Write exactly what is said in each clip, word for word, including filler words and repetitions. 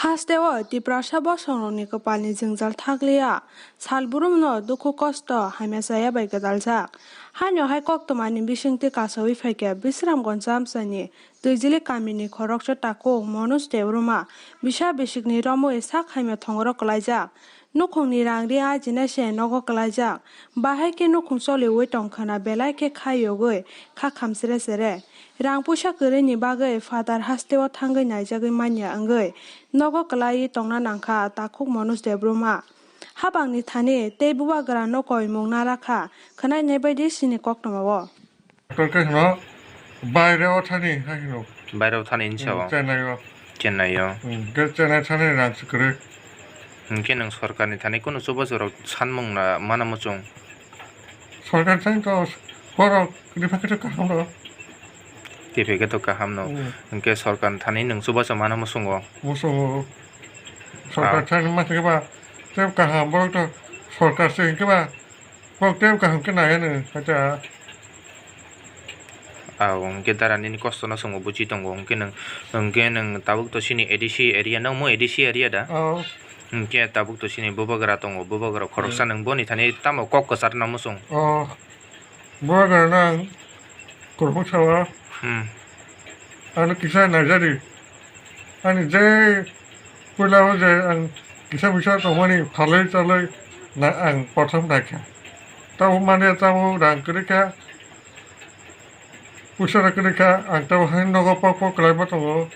Hasteo Tiprasa bosongrokni kwpalni jwngjal thakliya, salbrumno dukhu kosto hamya chaya bai gwdaljak. Haino hai koktwmani bisingtwi kasaui phaikha Bisramganj amchaini Twijili kamini khoroksa takhuk Manoj Debbarma bisa bisikni romwi sak hamya thongoro kwlaijak. Nukhungni rang ri ajina se nogo kwlaijak. Bahai khe nukhung choliui tongkhwna belai khe kha yogwi kha khamsere sere. Rang puisa kwrwini bagwi phatar hasteo thangwi naijagwi manya wngwi nogo kwlaiwi tongna nangkha takhuk Manoj Debbarma. Habangni thani tei bubagrano koimung narakha khwnainai baidi chini koktwmao. Doctor khe hwno baire o thani hai hwno. Baire o thani hinwi sao? Hmm, Chennai o. Chennai o. Hmm, ge Chennai thani rang se kwrwi. Hinkhe nwng sorkarni thani kunu chubachu rok sanmung na mano muchung? Sorkar thani to borok ripha khe to kaham rw. Ripha khe to kaham no. Hmm. Hinkhe sorkarni thani nwng chubachu mano muchungo? Muchungo. Sorkar thani ma khe ba tei kaham borok to sorkar se hinkhe ba. Kok tei kaham khe nai ano, acha. Aw, hwnkhe dara nini kosto no chwngbo buchi tongo, hwnkhe nwng, hwnkhe nwng tabuk to chini A D C area, nwng mo A D C area da? Oh. Hwnkhe tabuk to chini bubagra tongo, bubagra khoroksa Hmm. nwng boni thani tamo kok kwchar no muchung? Oh, bubagra nang. Kormo sawa. Hmm. Ano kisa naijadi. Ani je puila o je ang kisa misa tongmani phalwi chalwi na ang prothom naikha. Tamo mane tamo rang kwrwikha. Puisa rok kwrwikha ang tamo hai nogo pok pok kwlaima tongo.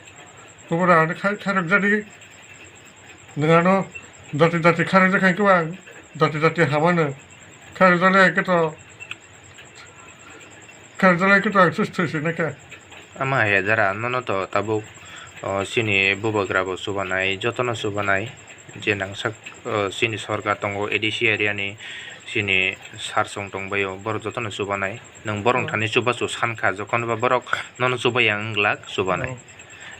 Tamo rang ani khai khairok jadi. Nwng ano jati jati kharwi jakha hinkhe ang jati jati hamano kharwi jale hinkhe to kharwi jale hinkhe to ang sus thwi swi naikha. Ama hai jara nono to tabuk, o, chini bubagra bo chubanai, jotono chubanai, je nangsak, o, chini sorkar tongo A D C area ni chini sir song tongbaio, borok jotono chubanai. Nwng borok Hmm. thani chubachu sankha, jokhon ba borok nono chubaya wng glak chubanai. Hmm.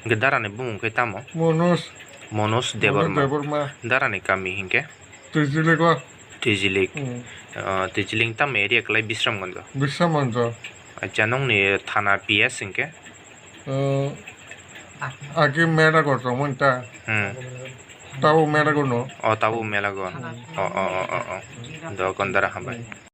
Hwnkhe darani bumung khe tamo? Manoj. Manoj Manoj Debbarma. Debbarma. Darani kami hinkhe? Twijilik o. Twijilik. Hmm. Ah, Twijilik tamo area kwlai Bisramganj o? Bisramganj o. Acha, nongni thana P S hinkhe? Ah, agi Melago tongmani ta. Hmm. Tabo Melago no. O, tabo Melago. Hmm. O, o, o, o, o. Dokon dara hambai. Hmm.